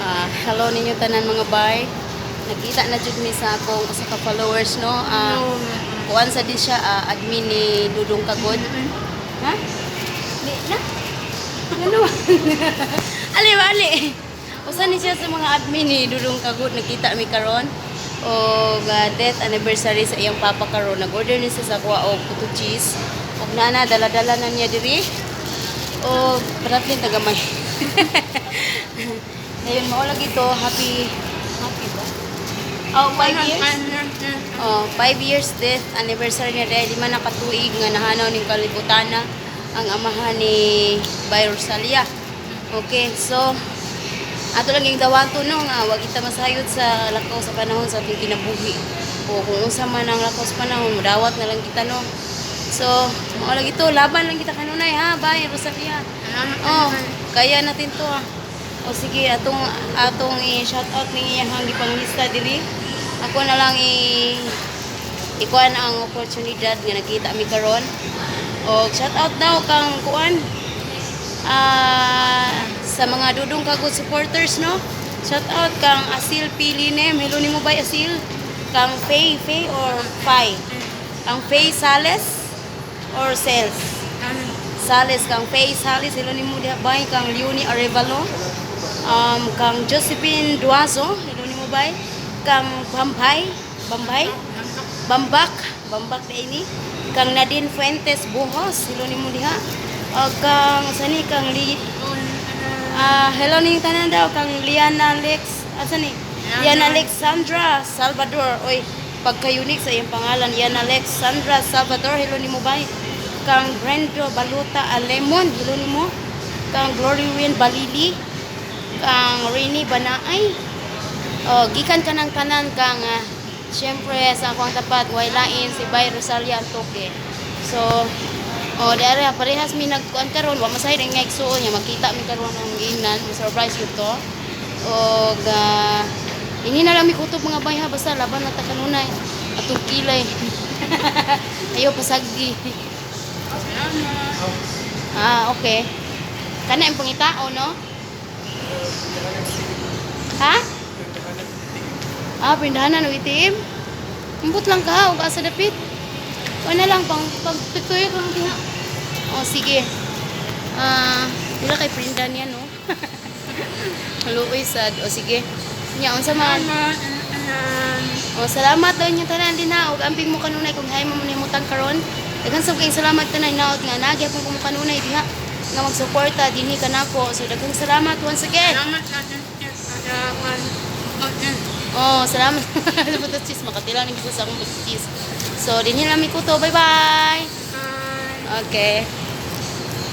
Ah, hello ninyo tanan, mga bay. Nakita na jud mi sa akong usa ka followers, no. Ah, kuan sa di siya, admin ni Dudong Kagod. Ha? Di na. Ano? Ali ba ali? Usa ni siya sa mga admin ni Dudong Kagod, nakita mi karon. Og death anniversary sa iyang papa karon. Nag-order ni siya sa kuha og puto cheese. Og nana dala-dala na niya diri. Og paratlin tagamay. Ngayon mao lagi to, happy happy ba? Oh, 5 years? Oh, 5 years death anniversary niya dahil 5 na katuig nga nahanaw ning kalibutana ang amahan ni Bay Rosalia. Okay, so ato lang yung dawato, no, nga wag kita masayod sa lakaw sa panahon sa ating kinabuhi. O kung unsa man ang lakaw sa panahon, mudawat na lang kita, no. So, mao lagi to, laban lang kita kanunay ha, Bay Rosalia. Oh, kaya natin to ah. O sige, atong atong i-shout out ning iyang gipanglista diri. Ako na lang i ikuan ang oportunidad nga nakita mi karon. Og shout out daw kang kuan sa mga Dudong Kagod supporters, no. Shout out kang Asil Pilinem. Hello nimo, bay Asil. Kang Faye, Faye or Fay? Kang Faye Sales or Sales? Sales, kang Faye Sales, hello nimo diha, bay. Kang Leonie Arevalo. Kang Josephine Duazo, hello nimo, bay. Kang Bambay, Bambay? Bambak, Bambak na ini. Kang Nadine Fuentes Buhos, hello nimo diha. O kang sani kang Li hello ning tanan daw kang Liana Lex, asa ni? Liana Alexandra Salvador. Oy, pagka-unique sa iyang pangalan, Liana Alexandra Salvador, hello nimo, bay. Kang Brendo Baluta Alemon, hello nimo. Kang Glory Win Balili, kang Rini Banaay. Oh, gikan kanang tanan kang syempre sa akong tapat way lain si Bay Rosalia Antoque. So, oh, dere parehas mi nagkuan karon, wa masayod ang igsuon niya, makita mi karon ang ginan, surprise yun to. Og ini na lang mi kutob, mga bay, ha, basta laban na ta kanunay atong kilay. Ayo pasagdi. Ah, okay. Kana ang pangitao, no? Ha? Ah, pindahanan ng ATM? Ambot lang ka, huwag ka sa dapit. O na lang, pang pagtutuyo ka lang diha. O, sige. Ah, wala kay prinda niya, no? Haluoy sad. O, sige. Nya, unsa man? O, salamat daw niya tanan din ha. Og amping mo kanunay kung hay mo mo nimutang karon. Daghan sab kay salamat tanan naot nga nagyapon ko mo kanunay diha nga magsuporta dinhi kanako. So daghang salamat once again. Oh, salamat sa puto cheese. Makatila ning sa akong puto cheese. So, dinhi lang mi kuto. Bye-bye. Okay.